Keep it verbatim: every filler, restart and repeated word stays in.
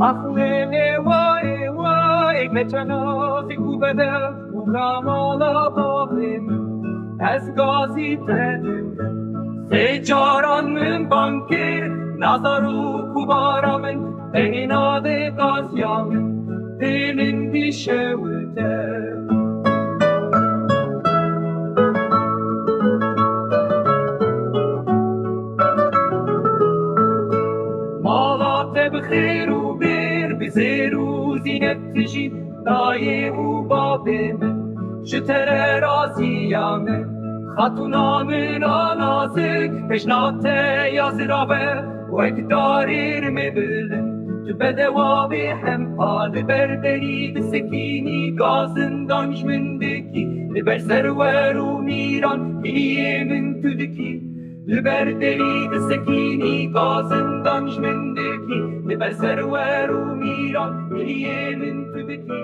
Axwê ê wa ê wa ê me çenasî ku bede û ramala bavê min. Ez gazî te dibim. Sê caran min bang kir, nazar û kubara min, tenê nade gaziya min, dê min bişewite. Mala te bi xêr û bêr, bi zêr û zînet tijî dayê û babê min, ji te re raziya min. Xatûna min a nazik, pêşna te ya zirav e, wek darê rimê bilind. Tu bedewa bêhempa li ber derî disekînî, gazindan ji min dikî, li ber serwer û mîran hiliyê min tu dikî. Li ber derî disekînî, gazindan ji min dikî, li ber serwer û mîran hiliyê min tu dikî.